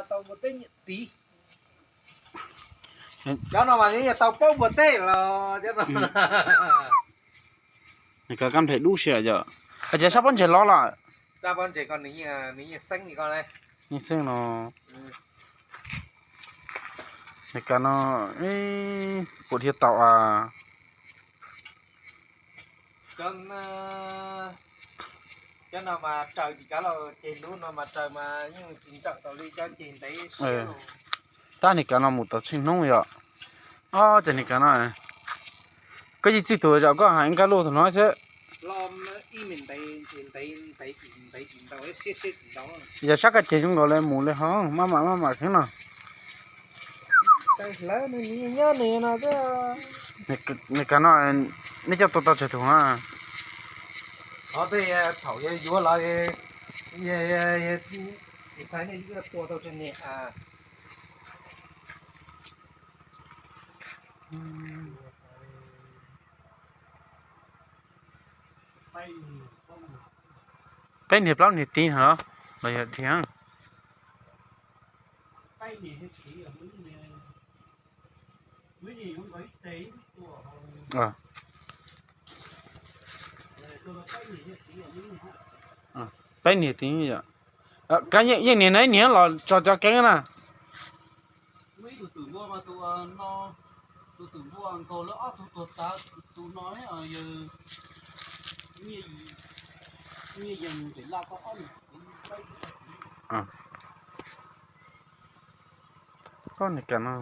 Tau npua teb nyiam tiv. Cov no mas nws yog tau paub npua teb los cov no. Nws kav kab nplej dub si yom. Ces sab pob ntseg los lawm. Sab pob ntseg ko nws yeej xeeb li ko. Yeej xeeb no. Nws kav no puas dhia tau as. Cov no mas raws tsis kav los ceg lub no mas raws mas yeej tsis nrawm tau li cov ceg ntev siab. Tab nws kav no mus tau tsheej hnub yom. Ob ces nws kav no, koj yeej txwj tus zam koj hais nkaj lub tus no xwb. Yog sab koj ceg zoo nkaus li mus li hov maj mam maj mam kheev no. Nws kav no, nej coj tua tau tsawg tus na? Qhov tej thaum yuav yuav los, tsis xaiv nej tua tau tsawg niag. Peb niag plaub niag tiv no los yog dhia. Peb niag tiv yom. Yeej niag na, niag los tso cov keeb na. Koj niag kav no.